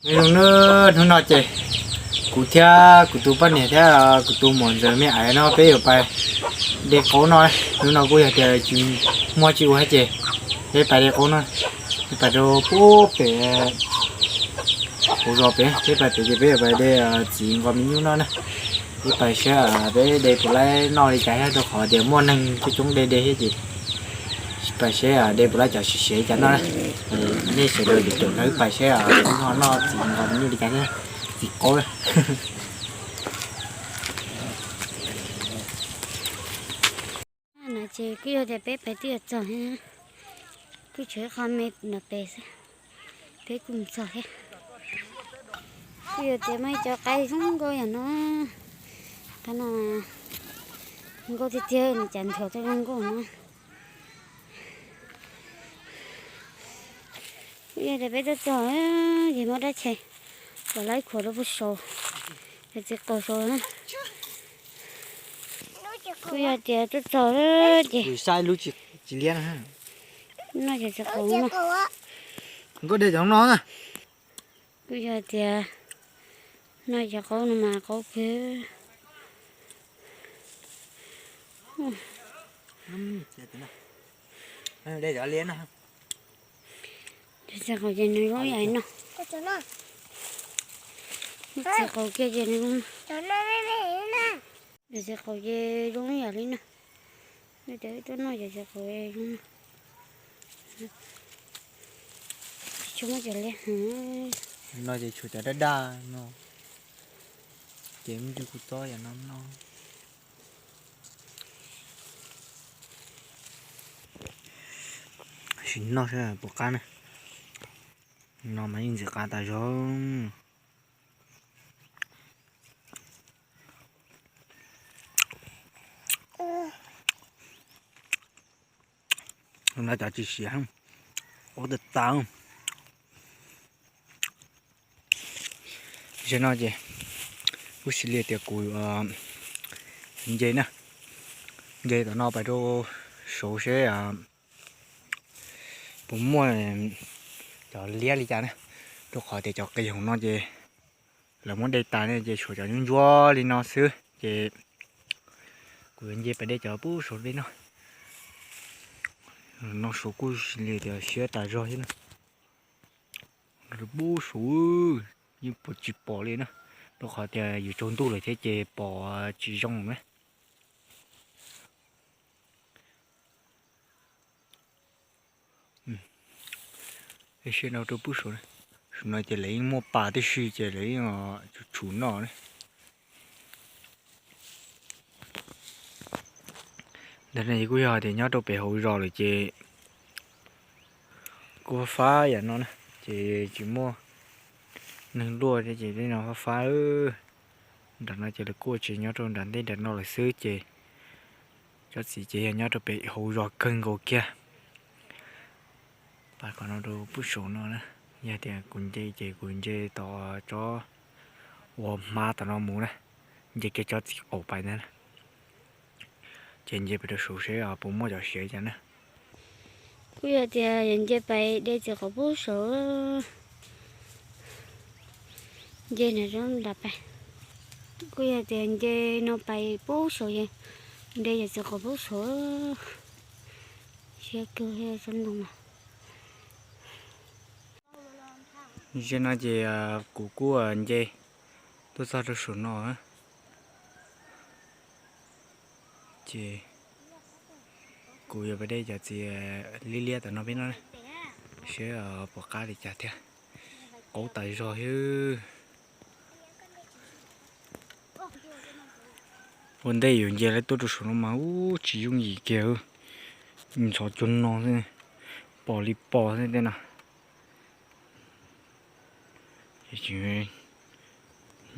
Nyob zoo nawb, hnub no ces kuv thiab kuv tus poj niam thiab kuv tus muam ntxawm me ais no peb yuav pais de qaub no. Hnub no kuj yog tias tsis muaj tsis ua thiab ces peb pais de qaub no, peb pais rau pem hauv zos pem, peb pais pem ces peb yuav pais de txiv nqos me nyuj no na. Peb pais saib peb de puas laib noj li cas thiab, rau qhov tias muaj neeg coob coob de de thiab ces pais saib de puas laib cov siav siav li cas noj na. Nej sawv daws caum caum wb pais saib wb ho noj txiv nqos me nyuj li cas thiab, txiv qaub. No ces kuj yog tias peb pais twb yuav txog thiab, kuj tshuav ib qho me nram pem xwb, peb kuj mus txog thiab. Kuj yog tias muaj ib co qaib zoo nkauj yam no, qab no zoo nkauj tiag tiag, nws cas nthuav tau zoo nkauj no. Kuj yog tias peb tuaj txog ces muab dab tshais puas laib khuam rau pem saud, yog txiv qaub saud na. Kuj yog tias tuaj txog ces saib lub tsis liab no, noj cov txiv qaub no. Nkauj de cov no na. Kuj yog tias noj cov qaub no mas qaub kawg. Cov txiv qaub ces nws zoo yam no. Cov txiv qaub kiag ces nws zoo. Cov txiv qaub ces zoo yam li no. Cov tuaj noj cov txiv qaub zoo no. Tsis tshua muaj cov liab. No ces tshuav cov daj daj no. Ces muaj ntsis kuv txob yam no no. Sim noj saib puas qab na. No mas yeej ntxim qab tas zog. No cov tsis siav, qaub tas tas. Zaum no ces kuj xws li tias kuv nce na, nce tom no pais rau saud seb puas muaj cov liab li cas na, rau qhov tias cov qis hauv no ces lawv muab de tas ne ces tshuav cov ntsuab ntsuab li no xwb ces kuv yuav nce pais de cov pub saud peb noj. No saud kuj xws li tias siab tas zog thiab na. Pub saud yeej pom tsis pom li na, rau qhov tias yuav tsaus ntuj lawm thiab ces pom tsis zoo na. Siab no rau pub saud, saum no ces lawv yeej muaj pas tib si ces lawv yeej tshum tshum noj na. Ntawm no kuj yog tias nyob rau pem hauv zos lawm ces kuj fab fab yam no na, ces tsis muaj neeg luaj thiab ces tej no fab fab. Nram no ces lawv kuj ua tsev nyob rau nram ntej nram no lawm xwb ces tsob txiv ces yog nyob rau pem hauv zos kawg nkaus kiag. Pas qhov no rau pub saum no na, yog tias kuv nce ces kuv nce tom tsob uas hmab tom no mus na, nce kiag tsob txiv qaub pais ntag na. Ces nce pem rau saud seb puas muaj cov siav cas na. Kuj yog tias yuav nce pais de txiv qaub pub saud, nce nram roob nram pais. Kuj yog tias nce no pais pub saud, de cov txiv qaub pub saud. Siab kawg thiab tsob ntoo no. Zaum no ces kuv kuj nce tuaj txog rau saum no. Ces kuv yuav pais de cov txiv liab liab tom no peb noj, seb puas qab li cas thiab. Qaub tas zog thiab. Ua ntej yuav nce lawm tuaj rau saum no mas ub tsis yooj yim kiag, ntxhov cuag no xwb, pom li pom xwb tej no. Ces tseem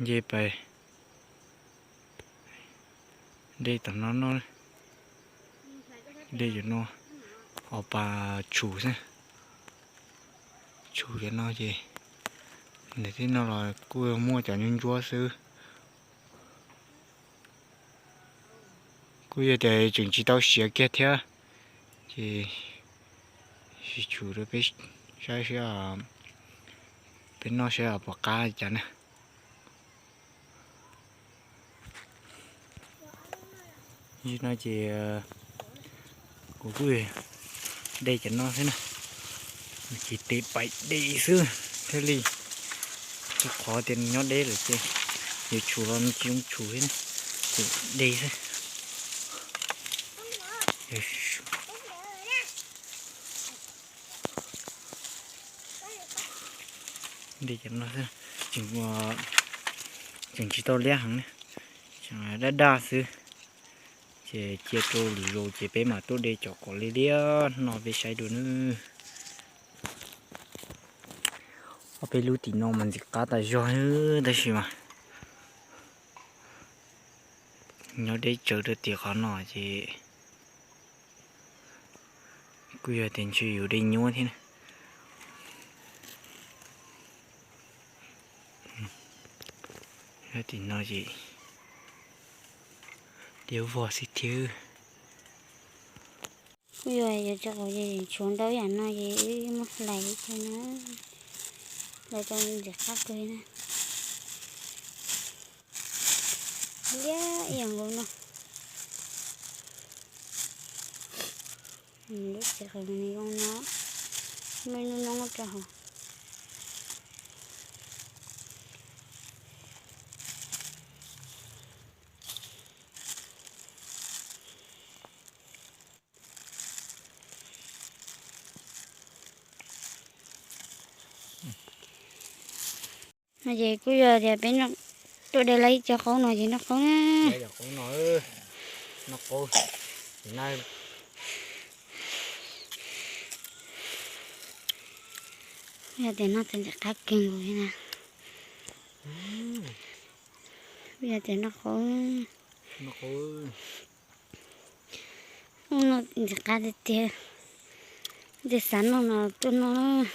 nce pais de tom no noj, de cov no, ob pas tshum xwb. Tshum cov no ces ntawm tej no los kuj muaj cov ntsuab ntsuab xwb. Kuj yog tias tseem tsis tau siav kiag thiab, ces sim tshum rau peb saib seb. Peb noj saib puas qab li cas na. Tam sim no ces kuv kuj de cov no xwb na, ces tes pais de xwb thiaj li. Rau qhov tias nyob deb lawm ces yuav tshum los nws tsis zoo tshum thiab na, ces de xwb. De cov no xwb, tseem tsis tau liab heev ne, daj daj xwb. Ces cia rau lwm zaus ces peb mam tuaj de cov kom liab liab no peb saib dua nawb. Ob peb lub tim no mas ntxim qab tas zog, tab sis mas nyob deb tsawv rau tim qhov no ces kuj yog tias ntshe yuav de nyuab thiab na. Tim no ces diab vog xwb thiab. Kuj yog yog tsis qaum ces tshuav ntau yam no ces wb muab hlais li cas na, hlais rau ntxim qab kawg na. Liab ib yam nkaus no. Lub txiv qees zoo no, muaj ib lub noob rau hauv. No ces kuj yog tias peb tuaj de lawm ib co qaub no ces noj qaub na. Yog tias noj tau ntxim qab kawg nkaus li na. Kuj yog tias noj qaub. Noj ntxim qab tiag tiag. Tes xav noj no tuaj noj.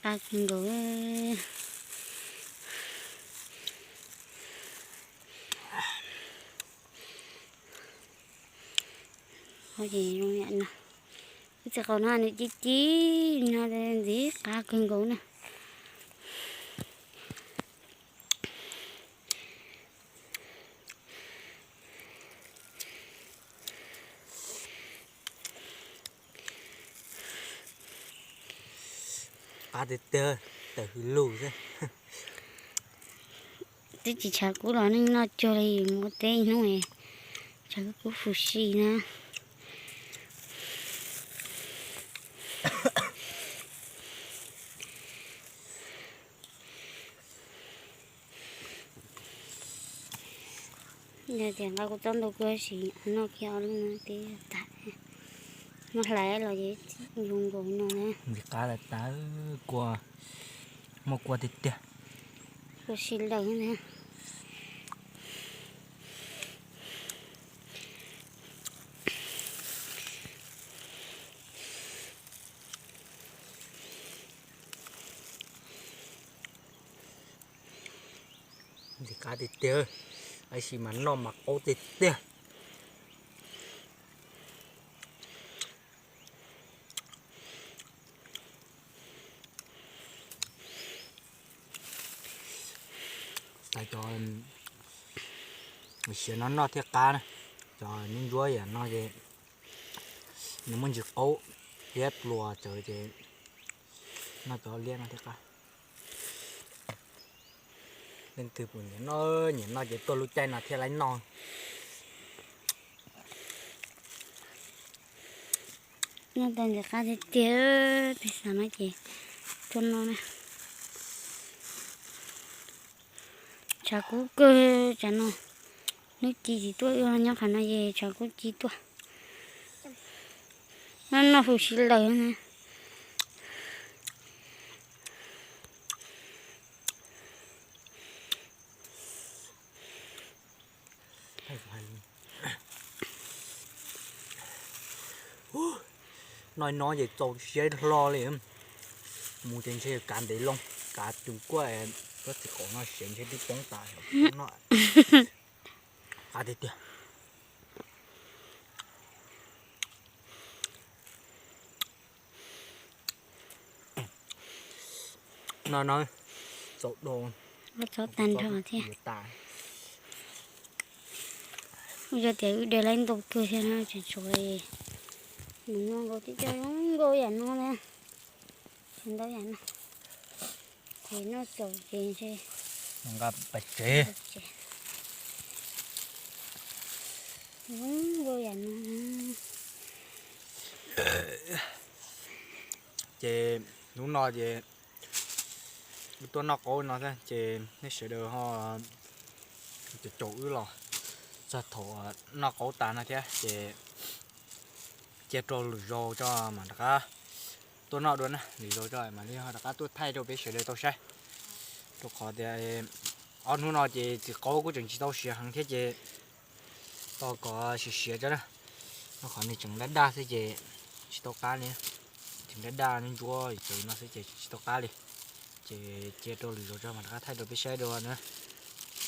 Qab kawg nkaus. Ces zoo yam no, ib txiv qau no nws ci ci no ntxim qab kawg nkaus na. Qab tiag tiag, tawm hws lug xwb. Twb tsis tshav kub los neej noj cuag li mus ua teb ib hnub, tshav kub kub fwm si na. Yog tias nqa kuv txob ntau kawg sim noj kiag ob lub no tib tas. Muab hlais los ces zoo nkaus no na. Ntxim qab tas tas, kua, muaj kua tiag tiag. Kua si lawm na. Ntxim qab tiag tiag, tab sis mas noj mas qaub tiag tiag. Cov siav no noj thiaj qab na, cov ntsuab ntsuab yam no ces nws muaj ntsis qaub, liab pluas tsawv ces noj cov liab no thiaj qab. Leej twg puas nyiam noj, nyiam noj ces tuaj lub caij no thiaj li noj. Noj tau ntxim qab tiag tiag, peb xav no ces tuaj noj na. Tshav kub kawg tsam no, hnub ci tsis tuaj, wb nyob qhov no ces tshav kub ci tuaj. Noj noj fwm si lawm na. Noj no ces txaus siab hlo li. Mus ces ntshe kav ntev loo, kav tus kuaj, tsob txiv qaub no siav ntshe twb poob tas no. Qab tiag tiag. No no, txaus do, txaus tag nrho thiab. Yog tias wb de laib ntau kawg thiab no tseem tshuav li, mus noj nkaus tib co zoo nkauj yam no na, tsis ntau yam no, ces noj xaus ces nqa pas tsev. Zoo nkauj yam no. Ces hnub no ces wb tuaj noj qaub no thiab ces nej sawv daws ho caum caum wb los txog thaum noj qaub tas no thiab ces cia rau lwm zaus tso mam rov qab tuaj noj dua na, lwm zaus tso mam li ho rov qab tuaj thaij rau peb sawv daws tau saib. Rau qhov tias ob hnub no ces txiv qaub kuj tseem tsis tau siav heev thiab ces tos kom siav siav tso na. Rau qhov nws tseem daj daj xwb ces tsis tau qab li, tseem daj daj ntsuab ntsuab no xwb ces tsis tau qab li. Ces cia rau lwm zaus tso mam rov qab thaij rau peb saib dua na.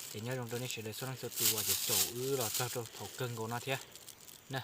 Ces nyob zoo rau nej sawv daws txhua leej txhua tus uas caum wb los txog rau thaum kawg nkaus no thiab na.